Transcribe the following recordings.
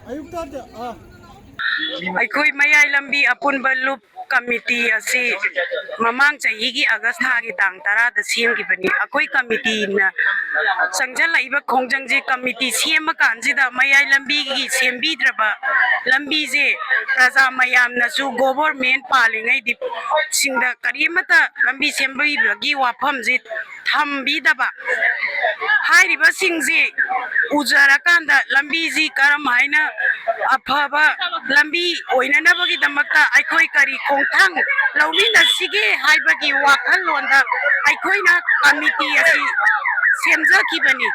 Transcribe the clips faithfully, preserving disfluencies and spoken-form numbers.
ꯑꯌꯨꯛꯇ ꯑꯥ ꯑꯩꯈꯣꯏ ꯃꯌꯥꯏ ꯂꯝꯕꯤ ꯑꯄꯨꯟꯕ ꯂꯨꯞ ꯀꯃꯤꯇꯤ ꯑꯁꯤ ꯃꯃꯥꯡ ꯆꯍꯤꯒꯤ ꯑꯥꯒꯁ ꯊꯥꯒꯤ ꯇꯥꯡ ꯇꯔꯥꯗ ꯁꯦꯝꯈꯤꯕꯅꯤ꯫ ꯑꯩꯈꯣꯏ ꯀꯃꯤꯇꯤꯅ ꯆꯪꯁꯤꯜꯂꯛꯏꯕ ꯈꯣꯡꯖꯪꯁꯤ, ꯀꯃꯤꯇꯤ ꯁꯦꯝꯃꯀꯥꯟꯁꯤꯗ ꯃꯌꯥꯏ ꯂꯝꯕꯤꯒꯤ ꯁꯦꯝꯕꯤꯗ꯭ꯔꯕ ꯂꯝꯕꯤꯁꯦ ꯄ꯭ꯔꯖꯥ ꯃꯌꯥꯝꯅꯁꯨ ꯒꯣꯚꯔꯃꯦꯟ ꯄꯥꯜꯂꯤꯉꯩꯗꯤ ꯁꯤꯡꯗ ꯀꯔꯤꯃꯠꯇ ꯂꯝꯕꯤ ꯁꯦꯝꯕꯤꯕꯒꯤ ꯋꯥꯐꯝꯁꯤ ꯊꯝꯕꯤꯗꯕ꯫ ꯍꯥꯏꯔꯤꯕꯁꯤꯡꯁꯤ ꯎꯖꯔꯀꯥꯟꯗ ꯂꯝꯕꯤꯁꯤ ꯀꯔꯝ ꯍꯥꯏꯅ ꯑꯐꯕ ꯂꯝꯕꯤ ꯑꯣꯏꯅꯅꯕꯒꯤꯗꯃꯛꯇ ꯑꯩꯈꯣꯏ ꯀꯔꯤ ꯈꯣꯡꯊꯥꯡ ꯂꯧꯃꯤꯟꯅꯁꯤꯒꯦ ꯍꯥꯏꯕꯒꯤ ꯋꯥꯈꯜꯂꯣꯟꯗ ꯑꯩꯈꯣꯏꯅ ꯀꯃꯤꯇꯤ ꯑꯁꯤ ꯁꯦꯝꯖꯈꯤꯕꯅꯤ꯫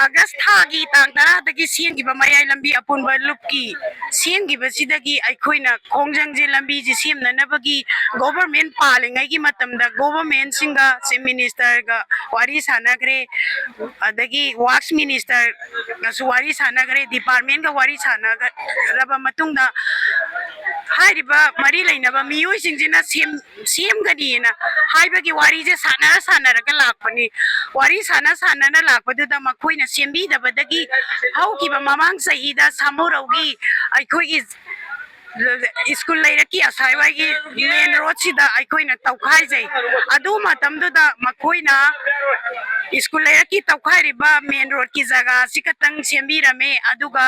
ꯑꯥꯒꯁ ꯊꯥꯒꯤ ꯇꯥꯡ ꯇꯔꯥꯗꯒꯤ ꯁꯦꯝꯈꯤꯕ ꯃꯌꯥꯏ ꯂꯝꯕꯤ ꯑꯄꯨꯟꯕ ꯂꯨꯞꯀꯤ ꯁꯦꯝꯈꯤꯕꯁꯤꯗꯒꯤ ꯑꯩꯈꯣꯏꯅ ꯈꯣꯡꯖꯪꯁꯦ, ꯂꯝꯕꯤꯁꯦ ꯁꯦꯝꯅꯅꯕꯒꯤ ꯒꯣꯚꯔꯃꯦꯟ ꯄꯥꯜꯂꯤꯉꯩꯒꯤ ꯃꯇꯝꯗ ꯒꯣꯚꯔꯃꯦꯟꯁꯤꯡꯒ, ꯆꯤꯐ ꯃꯤꯅꯤꯁꯇꯔꯒ ꯋꯥꯔꯤ ꯁꯥꯟꯅꯈ꯭ꯔꯦ, ꯑꯗꯒꯤ ꯋꯥꯔꯛꯁ ꯃꯤꯅꯤꯁꯇꯔꯒꯁꯨ ꯋꯥꯔꯤ ꯁꯥꯟꯅꯈ꯭ꯔꯦ, ꯗꯤꯄꯥꯔꯠꯃꯦꯟꯒ ꯋꯥꯔꯤ ꯁꯥꯟꯅꯈ꯭ꯔꯕ ꯃꯇꯨꯡꯗ ꯍꯥꯏꯔꯤꯕ ꯃꯔꯤ ꯂꯩꯅꯕ ꯃꯤꯑꯣꯏꯁꯤꯡꯁꯤꯅ ꯁꯦꯝ-, ꯁꯦꯝꯒꯅꯤꯅ ꯍꯥꯏꯕꯒꯤ ꯋꯥꯔꯤꯁꯦ ꯁꯥꯟꯅꯔ ꯁꯥꯟꯅꯔꯒ ꯂꯥꯛꯄꯅꯤ꯫ ꯋꯥꯔꯤ ꯁꯥꯟꯅ ꯁꯥꯟꯅꯅ ꯂꯥꯛꯄꯗꯨꯗ ꯃꯈꯣꯏꯅ ꯁꯦꯝꯕꯤꯗꯕꯗꯒꯤ ꯍꯧꯈꯤꯕ ꯃꯃꯥꯡ ꯆꯍꯤꯗ ꯁꯥꯃꯨꯔꯧꯒꯤ ꯑꯩꯈꯣꯏꯒꯤ ꯁ꯭ꯀꯨꯜ ꯂꯩꯔꯛꯀꯤ ꯑꯁꯥꯏꯋꯥꯏꯒꯤ ꯃꯦꯟ ꯔꯣꯗꯁꯤꯗ ꯑꯩꯈꯣꯏꯅ ꯇꯧꯈꯥꯏꯖꯩ꯫ ꯑꯗꯨ ꯃꯇꯝꯗꯨꯗ ꯃꯈꯣꯏꯅ ꯁ꯭ꯀꯨꯜ ꯂꯩꯔꯛꯀꯤ ꯇꯧꯈꯥꯏꯔꯤꯕ ꯃꯦꯟ ꯔꯣꯗꯀꯤ ꯖꯒꯥꯁꯤ ꯈꯛꯇꯪ ꯁꯦꯝꯕꯤꯔꯝꯃꯦ, ꯑꯗꯨꯒ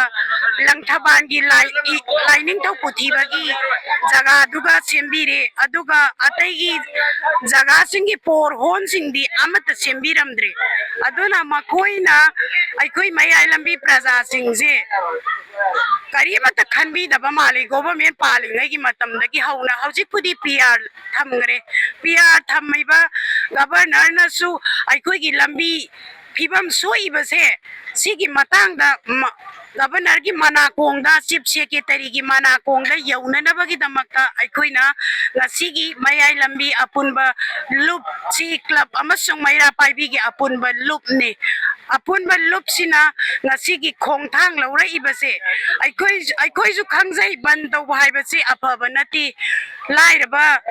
ꯂꯪꯊꯕꯥꯜꯒꯤ ꯂꯥꯏ-, ꯏ-, ꯂꯥꯏꯅꯤꯡꯊꯧ ꯄꯨꯊꯤꯕꯒꯤ ꯖꯒꯥꯗꯨꯒ ꯁꯦꯝꯕꯤꯔꯦ, ꯑꯗꯨꯒ ꯑꯇꯩꯒꯤ ꯖꯒꯥꯁꯤꯡꯒꯤ ꯄꯣꯔ ꯍꯣꯟꯁꯤꯡꯗꯤ ꯑꯃꯠꯇ ꯁꯦꯝꯕꯤꯔꯝꯗ꯭ꯔꯦ꯫ ꯑꯗꯨꯅ ꯃꯈꯣꯏꯅ ꯑꯩꯈꯣꯏ ꯃꯌꯥꯏ ꯂꯝꯕꯤ ꯄ꯭ꯔꯖꯥꯁꯤꯡꯁꯦ ꯀꯔꯤꯃꯠꯇ ꯈꯟꯕꯤꯗꯕ ꯃꯥꯜꯂꯤ꯫ ꯒꯣꯚꯔꯃꯦꯟ ꯄꯥꯜꯂꯤꯉꯩꯒꯤ ꯃꯇꯝꯗꯒꯤ ꯍꯧꯅ ꯍꯧꯖꯤꯛꯄꯨꯗꯤ ꯄꯤ ꯑꯥꯔ ꯊꯝꯈ꯭ꯔꯦ꯫ ꯄꯤ ꯑꯥꯔ ꯊꯝꯃꯤꯕ ꯒꯚꯔꯅꯔꯅꯁꯨ ꯑꯩꯈꯣꯏꯒꯤ ꯂꯝꯕꯤ ꯐꯤꯕꯝ ꯁꯣꯛꯏꯕꯁꯦ ꯁꯤꯒꯤ ꯃꯇꯥꯡꯗ ꯃ-, ꯒꯚꯔꯅꯔꯒꯤ ꯃꯅꯥꯀꯣꯡꯗ, ꯆꯤꯐ ꯁꯦꯀ꯭ꯔꯦꯇꯔꯤꯒꯤ ꯃꯅꯥꯀꯣꯡꯗ ꯌꯧꯅꯅꯕꯒꯤꯗꯃꯛꯇ ꯑꯩꯈꯣꯏꯅ ꯉꯁꯤꯒꯤ ꯃꯌꯥꯏ ꯂꯝꯕꯤ ꯑꯄꯨꯟꯕ ꯂꯨꯞꯁꯤ ꯀ꯭ꯂꯕ ꯑꯃꯁꯨꯡ ꯃꯩꯔꯥ ꯄꯥꯏꯕꯤꯒꯤ ꯑꯄꯨꯟꯕ ꯂꯨꯞꯅꯤ꯫ ꯑꯄꯨꯟꯕ ꯂꯨꯞꯁꯤꯅ ꯉꯁꯤꯒꯤ ꯈꯣꯡꯊꯥꯡ ꯂꯧꯔꯛꯏꯕꯁꯦ ꯑꯩꯈꯣꯏ, ꯑꯩꯈꯣꯏꯁꯨ ꯈꯪꯖꯩ, ꯕꯟ ꯇꯧꯕ ꯍꯥꯏꯕꯁꯤ ꯑꯐꯕ ꯅꯠꯇꯦ꯫ ꯂꯥꯏꯔꯕ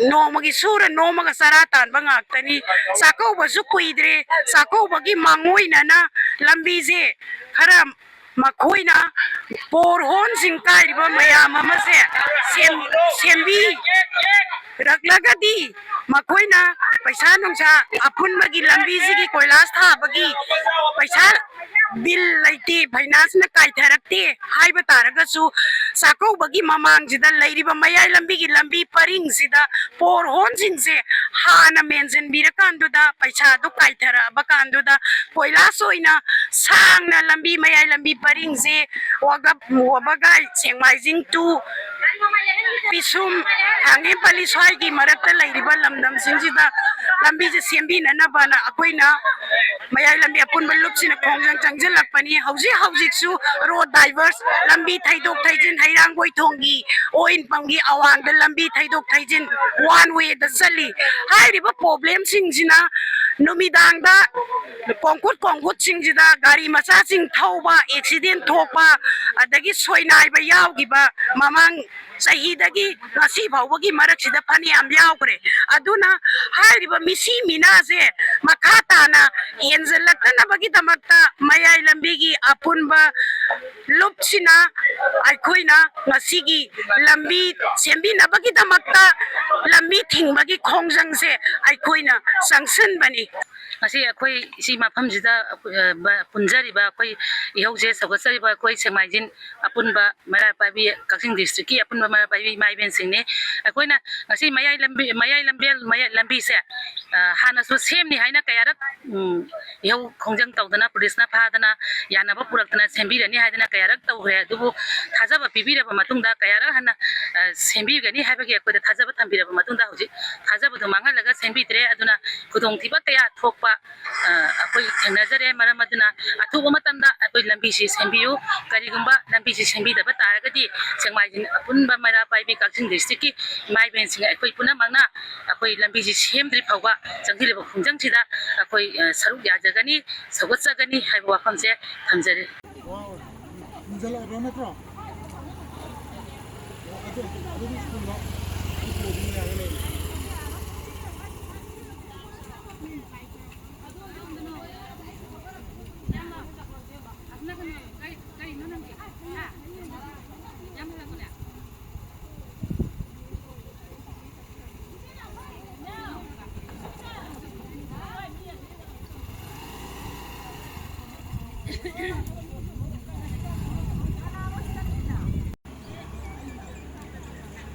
ꯅꯣꯡꯃꯒꯤ ꯁꯨꯔ ꯅꯣꯝꯃꯒ ꯆꯔꯥ ꯇꯥꯟꯕ ꯉꯥꯛꯇꯅꯤ꯫ ꯆꯥꯛꯀꯧꯕꯁꯨ ꯀꯨꯏꯗ꯭ꯔꯦ꯫ ꯆꯥꯛꯀꯧꯕꯒꯤ ꯃꯥꯡꯑꯣꯏꯅꯅ ꯂꯝꯕꯤꯁꯦ ꯈꯔ ꯃꯈꯣꯏꯅ ꯄꯣꯔ ꯍꯣꯟꯁꯤꯡ ꯀꯥꯏꯔꯤꯕ ꯃꯌꯥꯝ ꯑꯃꯁꯦ ꯁꯦꯝ-, ꯁꯦꯝꯕꯤꯔꯛꯂꯒꯗꯤ ꯃꯈꯣꯏꯅ ꯄꯩꯁꯥ ꯅꯨꯡꯁꯥ ꯑꯄꯨꯟꯕꯒꯤ ꯂꯝꯕꯤꯁꯤꯒꯤ ꯀꯣꯏꯂꯥꯁ ꯊꯥꯕꯒꯤ ꯄꯩꯁꯥ ꯕꯤꯜ ꯂꯩꯇꯦ, ꯐꯥꯏꯅꯥꯟꯁꯅ ꯀꯥꯏꯊꯔꯛꯇꯦ ꯍꯥꯏꯕ ꯇꯥꯔꯒꯁꯨ, ꯆꯥꯛꯀꯧꯕꯒꯤ ꯃꯃꯥꯡꯁꯤꯗ ꯂꯩꯔꯤꯕ ꯃꯌꯥꯏ ꯂꯝꯕꯤꯒꯤ ꯂꯝꯕꯤ ꯄꯔꯤꯡꯁꯤꯗ ꯄꯣꯔ ꯍꯣꯟꯁꯤꯡꯁꯦ ꯍꯥꯟꯅ ꯃꯦꯟꯁꯤꯟꯕꯤꯔꯀꯥꯟꯗꯨꯗ, ꯄꯩꯁꯥꯗꯨ ꯀꯥꯏꯊꯔꯛꯑꯕ ꯀꯥꯟꯗꯨꯗ ꯀꯣꯏꯂꯥꯁ ꯑꯣꯏꯅ ꯁꯥꯡꯅ ꯂꯝꯕꯤ, ꯃꯌꯥꯏ ꯂꯝꯕꯤ ꯄꯔꯤꯡꯁꯦ ꯋꯥꯒꯞ, ꯋꯥꯕꯒꯥꯏ, ꯁꯦꯡꯃꯥꯏꯖꯤꯡ ꯇꯨ ꯄꯤꯁꯨꯝ, ꯊꯥꯡꯒꯦꯝꯄꯜꯂꯤ ꯁ꯭ꯋꯥꯏꯒꯤ ꯃꯔꯛꯇ ꯂꯩꯔꯤꯕ ꯂꯝꯗꯝꯁꯤꯡꯁꯤꯗ ꯂꯝꯕꯤꯁꯦ ꯁꯦꯝꯕꯤꯅꯅꯕꯅ ꯑꯩꯈꯣꯏꯅ ꯃꯌꯥꯏ ꯂꯝꯕꯤ ꯑꯄꯨꯟꯕ ꯂꯨꯞꯁꯤꯅ ꯈꯣꯡꯖꯪ ꯆꯪꯁꯤꯜꯂꯛꯄꯅꯤ꯫ ꯍꯧꯖꯤꯛ ꯍꯧꯖꯤꯛꯁꯨ ꯔꯣꯗ ꯗꯥꯏꯚꯔꯁ, ꯂꯝꯕꯤ ꯊꯩꯗꯣꯛ ꯊꯩꯖꯤꯟ, ꯍꯩꯔꯥꯡꯒꯣꯏ ꯊꯣꯡꯒꯤ ꯑꯣꯏꯟꯄꯝꯒꯤ ꯑꯋꯥꯡꯗ ꯂꯝꯕꯤ ꯊꯩꯗꯣꯛ ꯊꯩꯖꯤꯟ ꯋꯥꯟ ꯋꯦꯗ ꯆꯠꯂꯤ꯫ ꯍꯥꯏꯔꯤꯕ ꯄ꯭ꯔꯣꯕ꯭ꯂꯦꯝꯁꯤꯡꯁꯤꯅ ꯅꯨꯃꯤꯗꯥꯡꯗ ꯀꯣꯡꯀꯨꯠ ꯀꯣꯡꯀꯨꯠꯁꯤꯡꯁꯤꯗ ꯒꯥꯔꯤ ꯃꯆꯥꯁꯤꯡ ꯊꯧꯕ, ꯑꯦꯛꯁꯤꯗꯦꯟ ꯊꯣꯛꯄ, ꯑꯗꯒꯤ ꯁꯣꯏꯅꯥꯏꯕ ꯌꯥꯎꯈꯤꯕ ꯃꯃꯥꯡ ꯆꯍꯤꯗꯒꯤ ꯉꯁꯤ ꯐꯥꯎꯕꯒꯤ ꯃꯔꯛꯁꯤꯗ ꯐꯅꯌꯥꯝ ꯌꯥꯎꯈ꯭ꯔꯦ꯫ ꯑꯗꯨꯅ ꯍꯥꯏꯔꯤꯕ ꯃꯤꯁꯤ ꯃꯤꯅꯥꯁꯦ ꯃꯈꯥ ꯇꯥꯅ ꯍꯦꯟꯖꯜꯂꯛꯇꯅꯕꯒꯤꯗꯃꯛꯇ ꯃꯌꯥꯏ ꯂꯝꯕꯤꯒꯤ ꯑꯄꯨꯟꯕ ꯂꯨꯞꯁꯤꯅ ꯑꯩꯈꯣꯏꯅ ꯉꯁꯤꯒꯤ ꯂꯝꯕꯤ ꯁꯦꯝꯕꯤꯅꯕꯒꯤꯗꯃꯛꯇ ꯂꯝꯕꯤ ꯊꯤꯡꯕꯒꯤ ꯈꯣꯡꯖꯪꯁꯦ ꯑꯩꯈꯣꯏꯅ ꯆꯪꯁꯤꯟꯕꯅꯤ꯫ ꯉꯁꯤ ꯑꯩꯈꯣꯏ ꯁꯤ ꯃꯐꯝꯁꯤꯗ, ꯑ, ꯕ-, ꯄꯨꯟꯖꯔꯤꯕ ꯑꯩꯈꯣꯏ ꯏꯍꯧꯁꯦ ꯁꯧꯒꯠꯆꯔꯤꯕ ꯑꯩꯈꯣꯏ ꯁꯦꯛꯃꯥꯏꯖꯤꯟ ꯑꯄꯨꯟꯕ ꯃꯩꯔꯥ ꯄꯥꯏꯕꯤ, ꯀꯛꯆꯤꯡ ꯗꯤꯁꯇ꯭ꯔꯤꯛꯀꯤ ꯑꯄꯨꯟꯕ ꯃꯩꯔꯥ ꯄꯥꯏꯕꯤ ꯏꯃꯥ ꯏꯕꯦꯟꯁꯤꯡꯅꯤ꯫ ꯑꯩꯈꯣꯏꯅ ꯉꯁꯤ ꯃꯌꯥꯏ ꯂꯝꯕꯤ, ꯃꯌꯥꯏ ꯂꯝꯕꯦꯜ, ꯃꯌꯥꯏ ꯂꯝꯕꯤꯁꯦ, ꯑ, ꯍꯥꯟꯅꯁꯨ ꯁꯦꯝꯅꯤ ꯍꯥꯏꯅ ꯀꯌꯥꯔꯛ, ꯎꯝ, ꯏꯍꯧ ꯈꯣꯡꯖꯪ ꯇꯧꯗꯅ, ꯄꯨꯂꯤꯁꯅ ꯐꯥꯗꯅ, ꯌꯥꯅꯕ ꯄꯨꯔꯛꯇꯅ ꯁꯦꯝꯕꯤꯔꯅꯤ ꯍꯥꯏꯗꯅ ꯀꯌꯥꯔꯛ ꯇꯧꯈ꯭ꯔꯦ꯫ ꯑꯗꯨꯕꯨ ꯊꯥꯖꯕ ꯄꯤꯕꯤꯔꯕ ꯃꯇꯨꯡꯗ, ꯀꯌꯥꯔꯛ ꯍꯟꯅ, ꯑ, ꯁꯦꯝꯕꯤꯒꯅꯤ ꯍꯥꯏꯕꯒꯤ ꯑꯩꯈꯣꯏꯗ ꯊꯥꯖꯕ ꯊꯝꯕꯤꯔꯕ ꯃꯇꯨꯡꯗ, ꯍꯧꯖꯤꯛ ꯊꯥꯖꯕꯗꯨ ꯃꯥꯡꯍꯜꯂꯒ ꯁꯦꯝꯕꯤꯗ꯭ꯔꯦ꯫ ꯑꯗꯨꯅ ꯈꯨꯗꯣꯡꯊꯤꯕ ꯀꯌꯥ ꯊꯣꯛꯄ, ꯑ, ꯑꯩꯈꯣꯏ ꯊꯦꯡꯅꯖꯔꯦ꯫ ꯃꯔꯝ ꯑꯗꯨꯅ ꯑꯊꯨꯕ ꯃꯇꯝꯗ ꯑꯩꯈꯣꯏ ꯂꯝꯕꯤꯁꯤ ꯁꯦꯝꯕꯤꯌꯨ꯫ ꯀꯔꯤꯒꯨꯝꯕ ꯂꯝꯕꯤꯁꯤ ꯁꯦꯝꯕꯤꯗꯕ ꯇꯥꯔꯒꯗꯤ, ꯁꯦꯛꯃꯥꯏꯖꯤꯡ ꯑꯄꯨꯟꯕ ꯃꯩꯔꯥ ꯄꯥꯏꯕꯤ ꯀꯛꯆꯤꯡ district ꯀꯤ ꯏꯃꯥ ꯏꯕꯦꯟꯁꯤꯡ ꯑꯩꯈꯣꯏ ꯄꯨꯝꯅꯃꯛꯅ ꯑꯩꯈꯣꯏ ꯂꯝꯕꯤꯁꯤ ꯁꯦꯝꯗ꯭ꯔꯤ ꯐꯥꯎꯕ ꯆꯪꯁꯤꯜꯂꯤꯕ ꯈꯣꯡꯖꯪꯁꯤꯗ ꯑꯩꯈꯣꯏ, ꯑ, ꯁꯔꯨꯛ ꯌꯥꯖꯒꯅꯤ, ꯁꯧꯒꯠꯆꯒꯅꯤ ꯍꯥꯏꯕ ꯋꯥꯐꯝꯁꯦ ꯊꯝꯖꯔꯤ꯫ ꯃꯨꯟꯖꯜꯂꯛꯑꯕ꯭ꯔꯥ ꯅꯠꯇ꯭ꯔꯣ? ꯑꯗꯨ, ꯑꯗꯨꯗꯤ ꯁ꯭ꯀꯨꯜꯗ ꯑꯗꯨ ꯄꯨꯔꯗꯤ ꯌꯥꯔꯦ ꯂꯩꯔꯦ꯫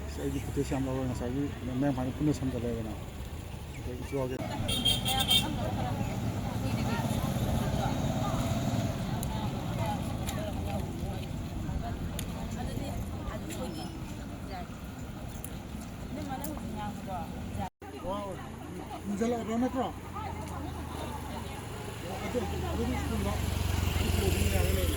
ꯑꯁ, ꯑꯩꯒꯤ footage ꯌꯥꯝ ꯂꯧꯔꯦ ꯉꯁꯥꯏꯒꯤ ꯃꯌꯥꯝ ꯍꯥꯟꯅ ꯄꯨꯟꯅ ꯁꯝꯖꯜꯂꯦꯗꯅ꯫ ꯑꯗꯩ ꯏꯆꯦ ꯍꯣꯏꯒꯤ ꯃꯨꯟꯖꯜꯂꯛꯑꯕ꯭ꯔꯥ ꯅꯠꯇ꯭ꯔꯣ? ꯑꯗꯨ, ꯑꯗꯨꯗꯤ ꯁ꯭ꯀꯨꯜꯗ ꯑꯗꯨ ꯄꯨꯔꯗꯤ ꯌꯥꯔꯦ ꯂꯩꯔꯦ꯫